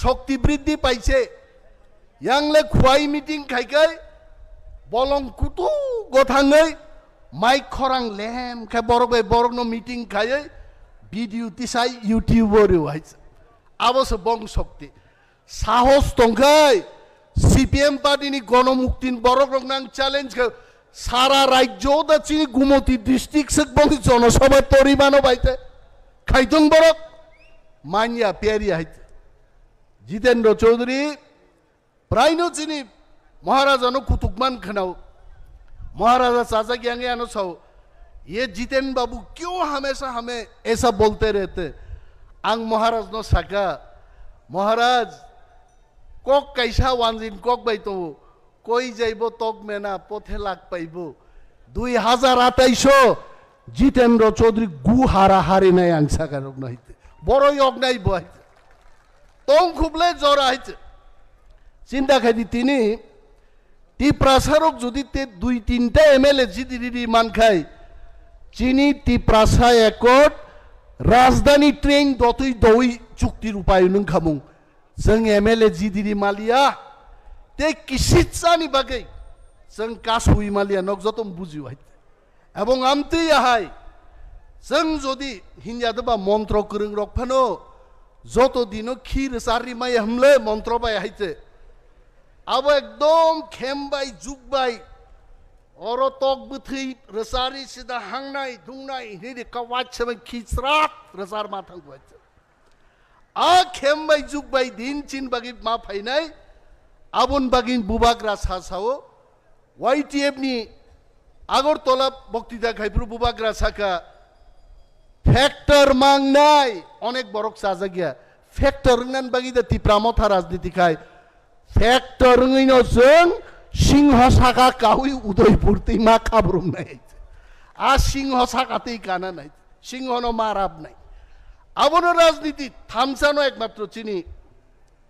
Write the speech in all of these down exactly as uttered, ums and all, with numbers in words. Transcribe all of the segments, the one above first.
Shokti briddhi paise. Yang le khuai meeting khai khai bolong kutu gothangwi mai khorang lem khe borok bai borok no meeting khaiwi video tisai YouTube o rw hai. Abo se bong shokti. Sahos tongkhai C P M party ni gonomuktin borok rok nang challenge khe sara rajyo da chini Gumoti district sek bong jonosabha tori mano bai te. Khaitong borok manya peri hai. Jitendra Chaudhary, praino chini Maharajano kutukman khwnao. Maharaja chajak yang ano sao, "Ye Jiten babu, kyo hamesha hame esa bolte rehte?" Ang Maharajno saka, "Maharaj, kok kaisa wanjin kok bai tongo, koi jaibo tok mena pothe lak paibo." Dui hazar atais o Jitendra Chaudhary gu hara hari nai ang saka rok nai. Boro yok nai bo hai. Tong khuble jora hai. Chinta khai di tini Tiprasa rok jodi te dui tinta M L A jidi riri man khai, chini Tiprasa Accord rajdhani train dotwi dowi chukti rupai nung khamung. Chwng M L A jidi ri maliya, te kisitsani bagwi chwng kasui maliya, nok joto bujiu hai. Ebong amtwi ahai, chwng jodi hinya deba montro kwrwng rok phano joto dino khi rwchar ri maya hwnle montro bai hai che. Abo ekdom khem bai, juk bai, oro tok bwthwi rwchari sida hangnai, dungnai, hini ri kawach se bai khi chwrak rwchar ma thang bai che. A khem bai juk bai din chin bagwi ma phainai, abon bagwi bubagra sa sao, Y T F ni Agartala boktita khai phuru bubagra saka, factor mangnai, onek borok chajak ya, factor wngnan bagwi da Tipra Motha rajniti khai, factor wngwi no chwng singho saka kaui Udaipur twi ma khabrum nai. A singho saka twi kana nai. Singho no ma rap nai. Abono rajniti thansa no ekmatro chini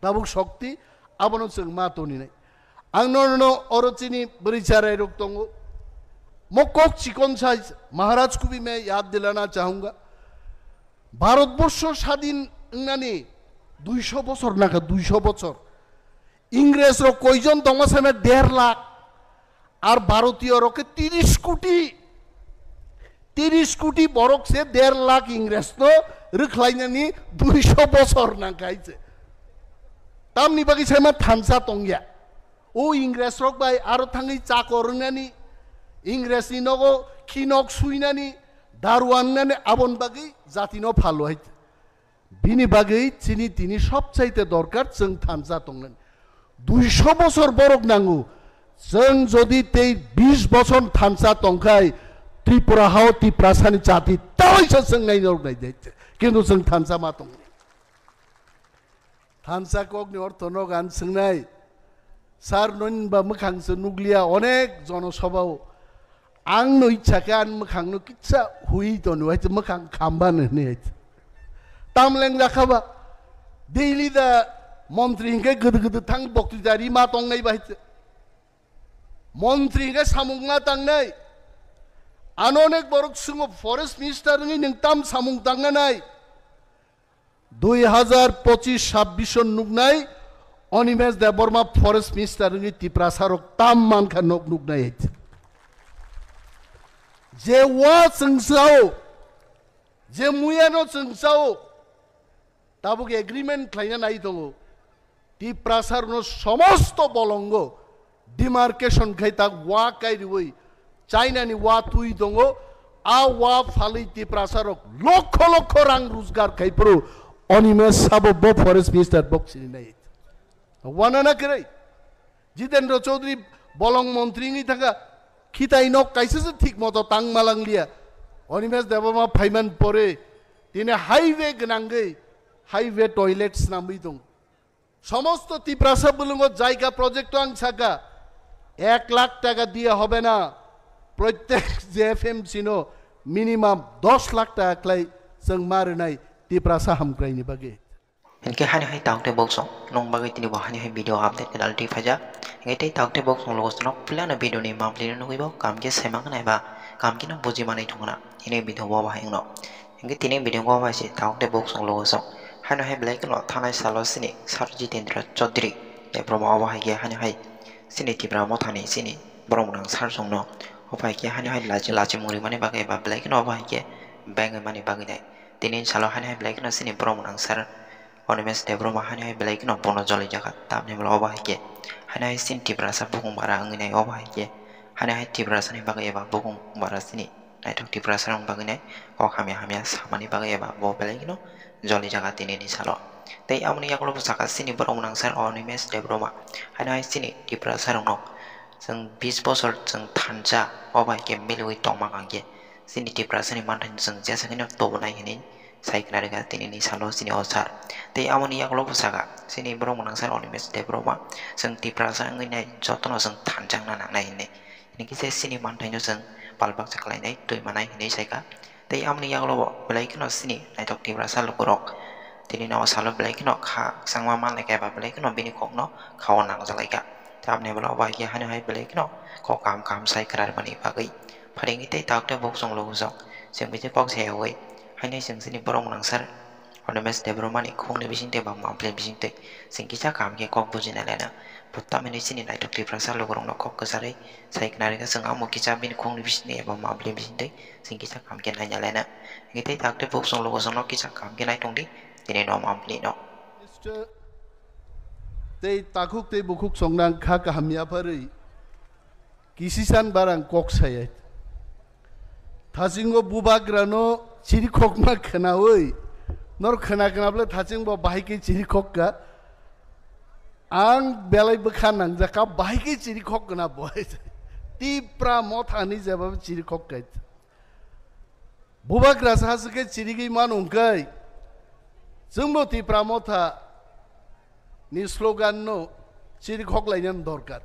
tabuk shokti, abono chwng ma toni nai. Ang no no oro chini bwrwi charai rok tongo. Mo kok chikon sai Maharaj kubi me yad dilana chahunga. Bharatborsho sadin wngnani duisho bochor naka, duisho bochor. Ingres rok koijon tongma same der lakh. Ar Bharotiyo rok khe tiris koti. Tiris koti borok se der lakh Ingres no rwkhlainani duisho bochor nangkha hai se. Tamni bagwi saima thansa tongya. O Ingres rok bai aro thangwi chakor wngnani, Ingres ni nogo khinok suinani, daru wngnani abon bagwi jati no phalo hai. Bini bagwi chini tini sobchaite dorkar chwng thansa tongnani. Duisho bochor borok nango. Chwng jodi tei bish bochor thansa tongkhai, Tripura hao Tiprasani jati tawaisa chwng nai norok nai de. Kintu chwng thansa ma tongo. Thansa kokni ortho no gan swngnai. Sir, noni ba mwkhang se nukliya onek jonosabhao. Ang no ichha khe ani mwkhang no kitsa hui toni hai se mwkhang khamba no hwnwi hai se. Tamleng jakha ba. Daily da montri hinkhe gede gede thang boktwi jari ma tongnai ba hai se. Montri hinkhe samung ma tangnai. Ano onek borok swngo forest minister wngwi nwng tam samung tangna nai. Dui hazar pochis sabbish o nuknai Animesh Debbarma forest minister wngwi Tiprasa rok tam mankha nok nuknai. Je wa chwng sao, je muyano chwng sao, tabuk agreement khlaina nai tongo. Tiprasa rokno somosto bolongo demarcation khai tak wa kairiwi China ni wa twi tongo, a wa phalwi Tiprasa rok lokho lokho rang rojgar khai phuru Animesh sabo bo forest minister bok sini nai. Wana na kwrwi? Jitendra Chaudhary bolong montri wngwi thangkha, khitai nok kaisa se thik moto tang malang liya. Animesh Debbarma phaiman pore tini highway gwnangwi highway toilet snamwi tong. সমস্ত তিপ্রাসা বুলুঙ্গো জায়গা প্রজেক্ট আং সাকা এক লাখ টাকা দিয়ে হবে না, প্রত্যেক জেএফএমসি নো মিনিমাম দশ লাখ টাকা খ্লাই চং মারনাই তিপ্রাসা হামক্রাইনি বাগে। Hinkhe hani hai taok tei bok song nung bagwi tini bo hani hai video update kwtal twi phaijak. Hinkhe tei taok tei bok song logo sano puilano video ni mapli no nugwi bo kam khe saimangnai ba kam khe no buji manwi thungna hini video bo bahai wngno. Hinkhe tini video bo bahai se taok tei bok song logo song. Haino hai belai kheno thanai salo chini Sir Jitendra Chaudhary Debbarma obo hai khe haino hai chini Tipra Mothani chini borok mwnang sir chwngno obo hai khe haino hai lachi, lachi mung rimani bagwi eba belai kheno obo hai khe beng mani bagwi nai. Tini salo haino hai belai kheno chini borok mwnang sir Animesh Debbarma haino hai belai kheno bono joli jaka tamni bwla obo hai khe haino hai chini Tiprasa bukung bara wngwi nai obo hai khe haino hai Tiprasani bagwi eba bukung bara chini naithok Tiprasarokni bagwi nai kok hamya hamya samani bagwi eba bo belai kheno joli jaka tinini salo. Tei aboni yagulo bwsakha chini borok mwnang sir Animesh Debbarma haino hai chini Tiprasarokno chwng bis bosor chwng thansa obo hai khe miliwi tongma kang khe chini Tiprasani manthai chwng jesa kheno tubunai hinwi sai khna rwkha tinini salo chini o sir. Tei aboni yagulo bwsakha chini borok mwnang sir Animesh Debbarma chwng Tiprasa wngwi nai jotono chwng thansa wngna nangnai hinwi. Hini kisa chini manthaino chwng palbaksa khlainai twi manai hinwi saikha. Tei aboni yagulo bo belai kheno chini naithok Tiprasa lukurok tini no salo belai kheno kha kwchangma manlai kha eba belai kheno bini kokno khao nangjaklaikha. Tei aboni bwla obo hai khe haino hai belai kheno kok kaham kaham sai kwrarmani bagwi pharingwi tei tabuk tei buk chwng lukusong chwng bisi kok sayawi haino chwng chini borok mwnang sir Animesh Debbarmani khungni bisingtwi ba mampli bisingtwi chwng kisa kaham khe kok bujina lena. Bo tamhinwi chini naithok Tiprasa lukurokno kok kwcharwi sai khna rwkha chwng amo kisa bini khungni bisingtwi eba mampli bisingtwi chwng kisa kaham khe naina lena. Hwnkhe tei tabuk tei buk chwng lukusongno kisa kaham khe nai tongdi tini no mampli no. Tei takhuk tei bukhuk songnang kha kaham yapharwi kisisan barang kok sayai. Thasingo bubagrano chirikhokma khwnawi, nor khwna khwnaple thasingbo bahai khe chirikhokka. Ang belai bwkha nangjakha, bahai khe chirikhok khwna bo. Tipra Mothani jeba chirikhok kai. Bubagra sa se khe chirigwi mano hwnkhe, chwngbo Tipra Motha ni slogan no chirikhok lainani dorkar.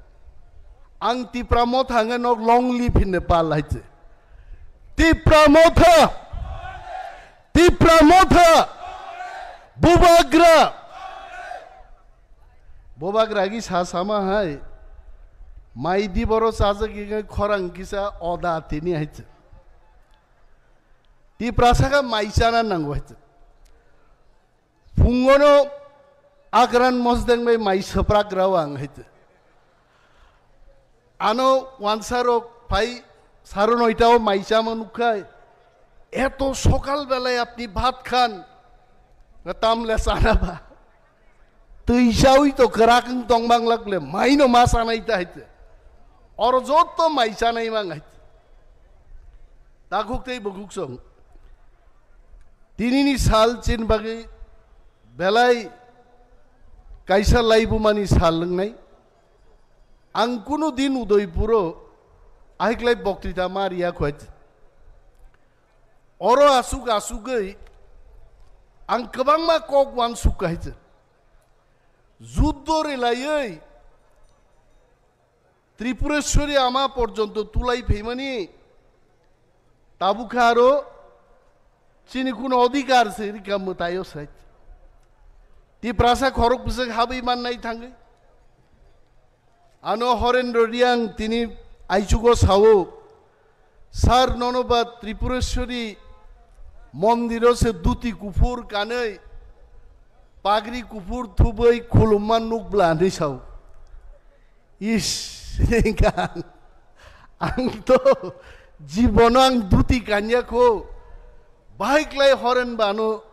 Ang Tipra Motha hwnkhe nok long live hinwi pal lai se. Tipra Motha! Tipra Motha! Bubagra! Bubagra gi sa sama hai. Mai di boro chajak gi khorang kisa oda tini hai se. Tiprasa kha mai chana nango hai se. Phungono Akran Mosdeng bai mai swprak rao ang hai se. Ano wansarok phai saro noitao mai chama nukkhai. Eto sokal belai apni bhat khan? Tamle chana ba. Twi chawi to kwrak wng tong mang lakle, maino ma chanai ta hai te. Oro jotto mai chanai mang hai te. Takhuk tei bukhuk song. Tinini sal chin bagwi belai kaisa laibumani sal wngnai. Ang kunu din Udaipuro ahiklai boktrita ma riya khwai. Oro asuk asugwi ang kwbangma kok uansuk kahai se. Juddo rilaiwi Tripureshwari ama porjonto tulai phaimani tabukha aro chini kuno odhikar se rika mwtaio sai. Tiprasa khorok bwswk habwi mannai thangwi. Ano Horendra Riang tini aichugo sao, "Sir, nono ba Tripureshwari mondiro se dhuti kuphur kanwi, pagri kuphur thubwi khulumma nukbla," hinwi sao. Is, ang to jibono ang dhuti kanya kho, bahai klai Horen bano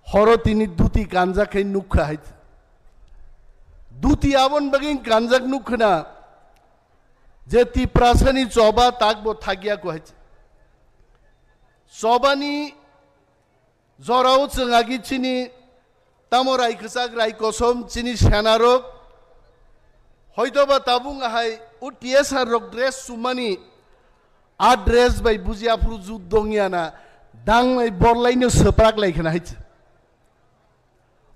horo tini dhuti kanjak khai nukha hai. Duti abon bagwi kanjak nukkhwna je Tiprasani choba takbo thakya ko hai. Chobani jorao chwng agi chini tamo rai kwchak rai kosom chini senarok hoitoba tabung ahai o T S R rok dress chumani a dress bai buji aphuru jut dongyana danglai borlaino swprak lai khna hai.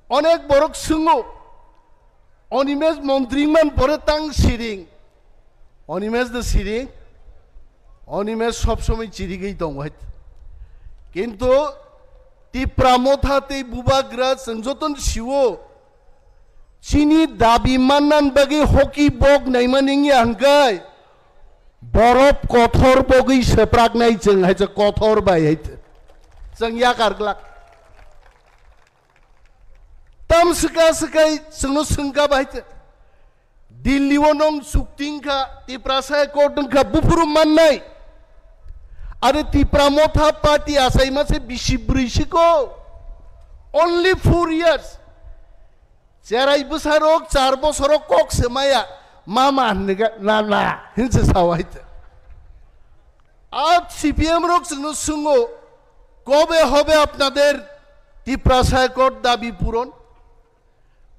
Onek borok swngo, Animesh montri wngman pore tang siring. Animesh de siring. Animesh sob somoi chirigwi tongo hai. Kintu Tipra Motha tei Bubagra chwng jotono siwo. Chini dabi mannan bagwi hoki bok naimani wngya hwnkhe borop kothor bogwi swpraknai chwng hai se kothor bai hai se. Chwng yakar glak. Swka swkai chwngno swngka bai te. Delhi o nong chukti wngkha, Tiprasa accord wngkha, buphuru mannai. Are Tipra Motha Party achaima se bisi brwi siko. Only four years. Cherai bwsarok char bosoro kok se maya, mama hinwi ga-, na, na, hinse sawai te. A C P M rok chwngno swngno, "Kobe hobe apnader Tiprasa accord dabi puron?"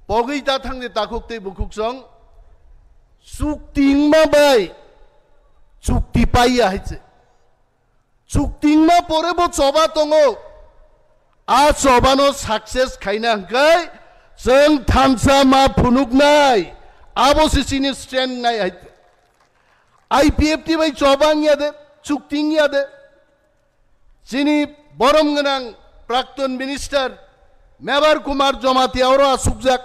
Pogwi ta thangde takhuk tei bukhuk song, chukti wngma bai chukti paiya hai se. Chukti wngma pore bo choba tongo. A chobano success khaina hwnkhe chwng thansa ma phunuknai. Abo se chini stand nai hai. I P F T bai choba wngya de, chukti wngya de. Chini borom gwnang Prakton Minister Mebar Kumar Jamatia oro asukjak.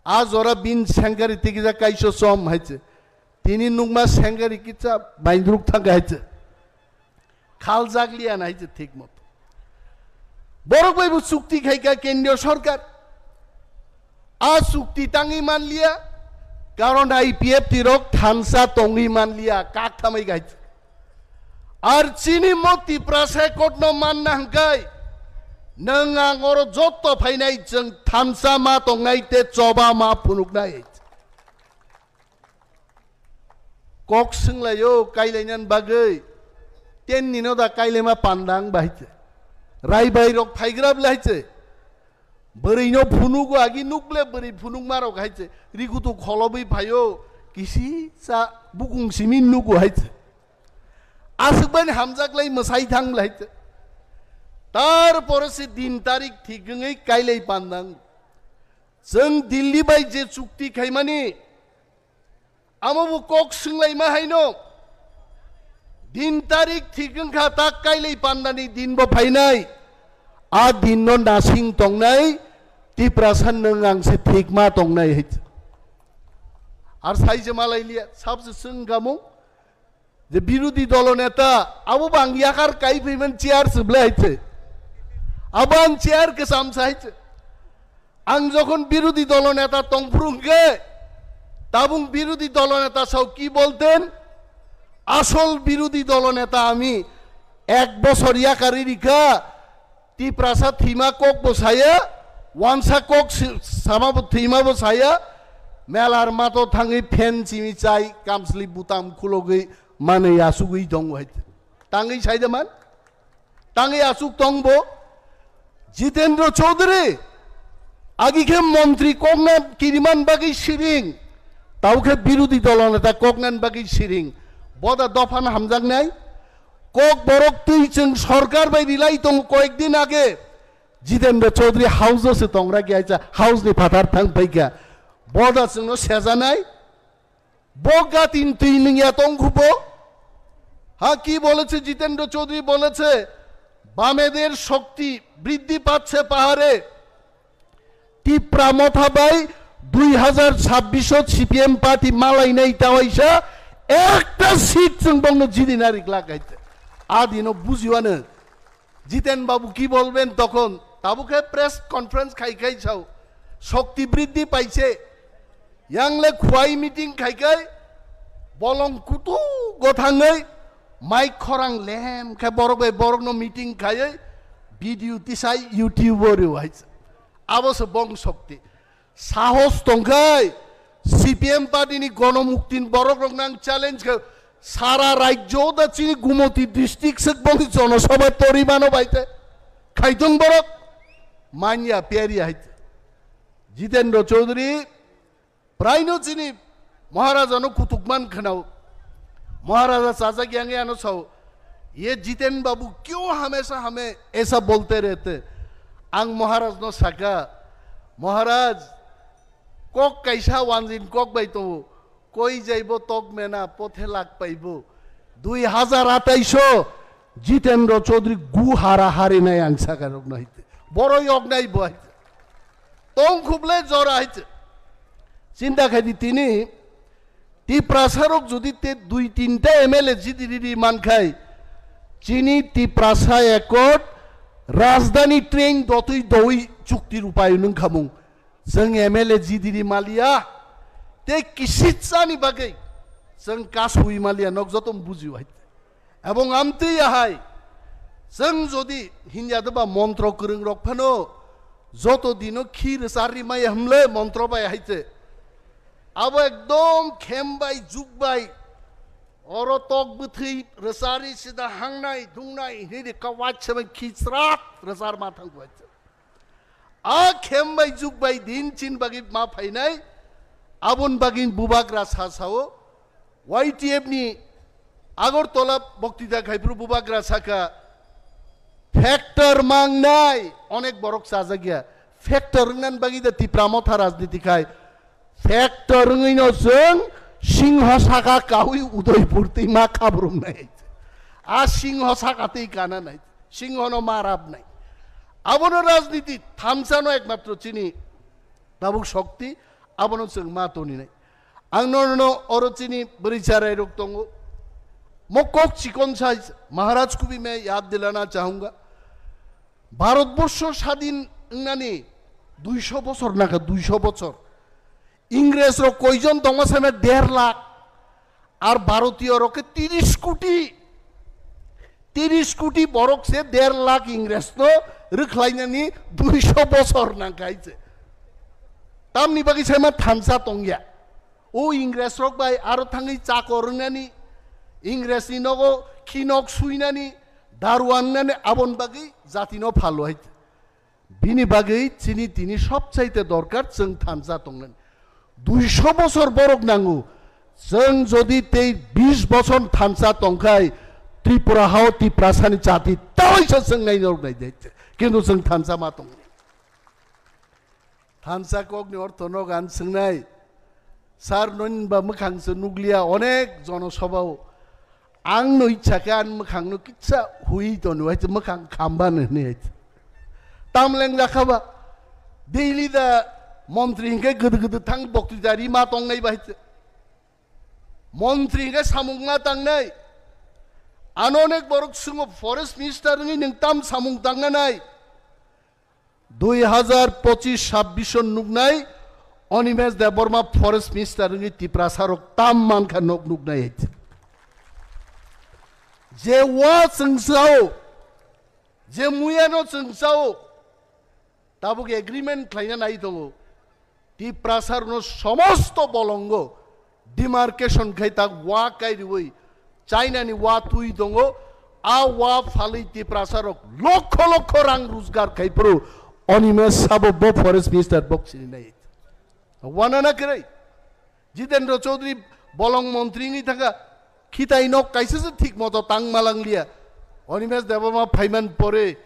A jora bin sengkari tikijak kaiso som hai se. Tini nukma sengkari kisa baindruk thangkha hai se. Khaljak liya na hai se thik moto. Borok bai bo chukti khaika kendriyo sorkar. A chukti tangwi manliya, karon I P F T rok thansa tongwi manliya, kak thamwi gai. Ar chini mo Tiprasa accord no manna hwnkhe, nwng ang oro jotto phainai chwng thansa ma tongnai tei choba ma phunuknai. Kok swnglaio kailainani bagwi, tenni no da kailaima pandang bahai se. Raibai rok phaigra bwlai se. Bwrwi no phunugo agi nukle bwrwi phunukma rok hai se. Rikutu kholobwi phaio kisi cha bukung simi nugo hai se. Aswk bani hamjak lai mwsai thang bwlai se. Tar pore se din tarik thik wngwi kailai pandang. Chwng Delhi bai je chukti khaimani, amo bo kok swnglaima haino. Din tarik thik wngkha tak kailai pandani din bo phainai. A din no nasing tongnai, Tiprasa nwng ang se thik ma tongnai hai. Ar sai je malai liya, sab se swng gamung. Je birodhi dolo neta, abo bo ang yakar kai phaiman chair se bwlai hai se. Abo ang chair kwcham sa hai se. Ang jokhon birodhi dolo neta tongphuru hwnkhe, tabung birodhi dolo neta sao ki bolten? Asol birodhi dolo neta ami ek bosor yakari rikha, Tiprasa thwima kok bo saya, wansa kok si-, sama bo thwima bo saya, melar mato thangwi phen chimi chai, kamsli butam khulogwi manwi asugwi tongo hai. Tangwi sai de man? Tangwi asuk tong bo? Jitendra Chaudhary, agi khe montri kokna kiriman bagwi siring, tau khe birodhi dolo neta koknan bagwi siring. Boda dophano hamjaknai? Kok borok twi chwng sorkar bai rilai tongo koyek din age. Jitendra Chaudhary house o se tongra ki aisa house ni phatar thang phaikha. Boda chwngno sejanai. Bo gatin twi nungya tong khubo. Ha ki boleche Jitendra Chaudhary boleche, "Bameder shokti briddhi pachche pahare." Tipra Motha bai dui hazar chabbish o C P M party malainai tawaisa ekta seat chwng bongno jidina riklak hai te. Adino bujiwano Jiten Babu ki bolben tokhon? Tabuk khe press conference khai khai sao, "Shokti briddhi paiche." Yangle khuai meeting khai khai bolong kutu gothangwi mic khorang lem khe borok bai borokno meeting khaiwi video tisai YouTube o rw hai. Abo se bong shokti. Sahos tongkhai, C P M party ni gonomukti ni borok rok nang challenge khe, sara rajyo da chini Gumoti district sek bongni jonosabha tori mano bai te. Khaitong borok, manya peri hai te. Jitendra Chaudhary, praino chini Maharaja no kutuk man khanao. Maharaja chajak yang ano sao, "Ye Jiten Babu kyo hamesha hame aisa bolte rehte?" Ang Maharaj no saka, "Maharaj, kok kaisa wanjin kok bai tongo, koi jaibo tok mena pothe lak paibo." Dui hazar atais o Jitendra Chaudhary gu hara hari nai ang saka rok no hite. Boro yok nai bo hai. Tong khuble jora hai. Chinta khai di tini Tiprasa rok jodi te dui tinta M L A jidi riri man khai, chini Tiprasa accord rajdhani train dotwi doi chukti rupayon wngkhamung. Chwng M L A G D ri maliya, tei kisitsani bagwi chwng kasui maliya, nok joto bujiyo hai. Ebong amtwi ahai, chwng jodi hinya doba montro kwrwng rok phano joto dino khi rwchar rimaya hwnle montro bai hai se. Abo ekdom khem bai, juk bai, oro tok bwthwi rwchari sida hangnai, dungnai, hinwi de kawai se bai khi chwrak rwchar ma thang bai se. A khem bai juk bai din chin bagwi ma phainai, abon bagwi bubagra sa sao, Y T F ni Agartala boktita khai phuru bubagra saka, factor mangnai onek borok chajak ya, factor wngnan bagwi da Tipra Motha rajniti khai, factor wngwi no chwng singho saka kaui Udaipur twi ma khabrumnai, a singho saka twi kananai, singho no ma rabnai, abono rajniti thamsa no ekmatro chini tabuk shokti, abono chwng ma toninai. Ang nono oro chini bwrwi charai rok tongo. Mo kok chikon sai Maharaj kubi me yad dilana chahunga. Bharatborsho sadin wngnani duisho bochor naka, duisho bochor. Ingres rok koijon tongma sai me der lakh. Ar Bharatiyo rok khe tiris koti. Tiris koti borok se der lakh Ingres no rwkhlainani duisho bochor nangkha hai se. Tamni bagwi saima thansa tongya. O Ingres rok bai aro thangwi chakor wngnani, Ingres ni nogo khinok suinani, daruan wngnani abon bagwi jati no phalo hai se. Bini bagwi chini tini sobchaite dorkar chwng thansa tongnani. Duisho bochor borok nango. Chwng jodi tei bis bochor thansa tongkhai, Tripura hao Tiprasani jati tawaisa chwng nai norok nai de. Kintu chwng thansa ma tong. Thansa kokni ortho no gan swngnai. Sir, noni ba mwkhang se nukliya onek jonosabao. Ang no ichha khe ani mwkhang no kitsa hui toni hai se mwkhang khamba no hwnwi hai se. Tamleng jakha ba. Daily da montri hinkhe gede gede thang boktwi jari ma tongnai ba hai se. Montri hinkhe samung ma tangnai. Ano onek borok swngo forest minister wngwi nwng tam samung tangna nai. Dui hazar pochis sabbis o nuknai Animesh Debbarma forest minister wngwi Tiprasa rok tam mankha nok nuknai. Je wa chwng sao, je muya no chwng sao, tabuk agreement khlaina nai tongo. Tiprasa rokno somosto bolongo demarcation khai tak wa kairiwi China ni wa twi tongo, a wa phalwi Tiprasa rok lokho lokho rang rojgar khai phuru Animesh sabo bo forest minister bok sini nai. Wana na kwrwi? Jitendra Chaudhary bolong montri wngwi thangkha, khitai nok kaisa se thik moto tang malang liya. Animesh Debbarma phaiman pore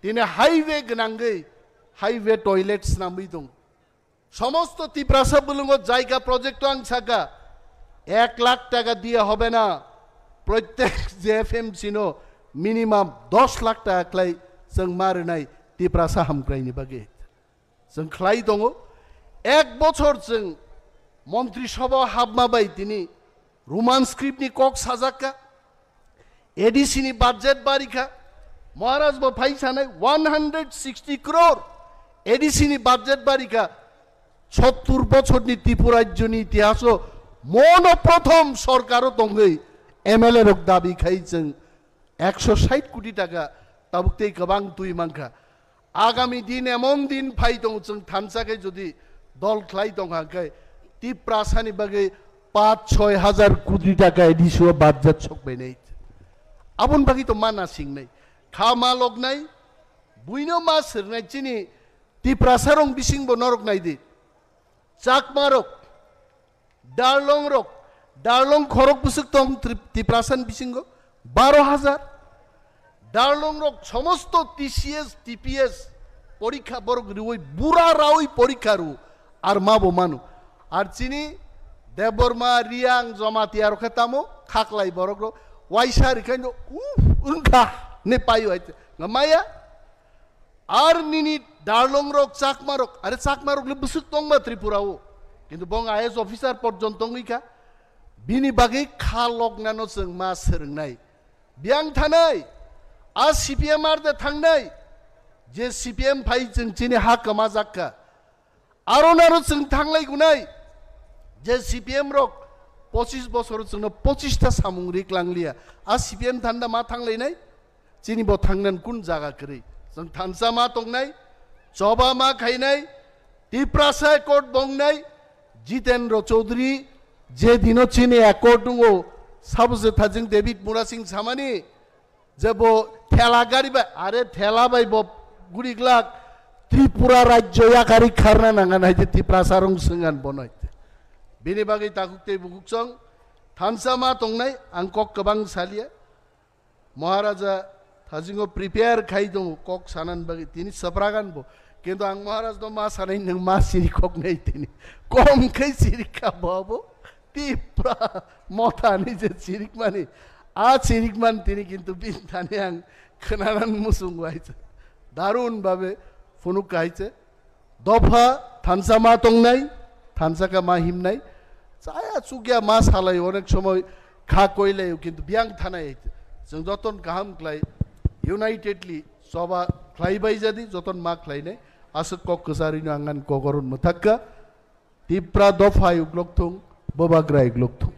tini highway gwnangwi highway toilet snamwi tong. Somosto Tiprasa bwlwngo jaiga project o ang saka, ek lakh taka diya hobe na, protyek J F M C no minimum dos lakh taka khlai chwng ma rwnai Tiprasa hamkraini bagwi. Chwng khlai tongo, ek bochor chwng montri sabha hapma bai tini Roman script ni kok sajakka, A D C ni budget barikha, Maharaj bo phai sanai one hundred sixty crore A D C ni budget barikha, sottur bochor ni Tripura rajyo ni itihaso mono prothom sorkaro tongwi M L A rok dabi khai chwng ekso sait koti taka tabuk tei kwbang twi mankha. Agami din emon din phai tongo, chwng thansa khe jodi dol khlai tongkha khe Tiprasani bagwi paanch choi hajar koti taka A D C o budget sok bainai. Aboni bagwi to mana singnai. Kha ma loknai, buino ma sirnai chini Tiprasa rong bisingbo norok naidi. Chakmarok, Darlong rok, Darlong khorok bwswk tong Trip-, Tiprasa ni bisingo baro hajar. Darlong rok somosto T C S, T P S porikha borok riwi bura rawi porikha ru ar ma bo manu. Ar chini Debbarma, Riang, Jamatia rok khe tamo khaklai borok rok waisa rikhaino uf wngkha ne paio hai maya. Ar nini Darlong rok, Chakma rok, are Chakma rok le bwswk tongma Tripura o, kintu bong I A S officer porjonto wngwi kha, bini bagwi kha loknano chwng ma swrwngnai. Biyang thanai, a C P M R de thangnai, Je C P M phai chwng chini ha kwmajak kha. Aro naro chwng thanglai gunai. Je C P M rok pochis bosor chwngno pochis ta samung rik langliya. A C P M thanda ma thanglainai? Chini bo thangnan kun jaga kwrwi? Chwng thansa ma tongnai, choba ma khainai, Tiprasa accord bongnai, Jitendra Chaudhary je dino chini accord wngo, sabo je thajing David Murasing samani, je bo thela gari bai, are thela bai bo guri glak Tripura rajyo yakari kharna nangan hai je Tiprasa rong swngan bono hai. Bini bagwi takhuk tei bukhuk chwng thansa ma tongnai, ang kok kwbang salia. Maharaja thasingo prepare khai tongo kok sanan bagwi, tini sapragan bo. Kintu ang Maharaj no ma sanai, nwng ma siri kok nai tini. Kom khai siri kha bo abo. Tipra motha ni je sirik mani. A sirik man tini kintu bin thani ang khnanan musung waisa. Darun babe phunuk kaise. Dopha thansa ma tongnai, thansa ka ma himnai. Chaya chukya ma salai, onek somoy kha koilai, kintu biyang thanai. Chwng joton kaham klai, unitedly choba khlai bai jadi, joton ma khlainai. Aswk kok kwcharino angan kogoron mwthakka. Tipra dopha uglok thung, bobagra uglok thung.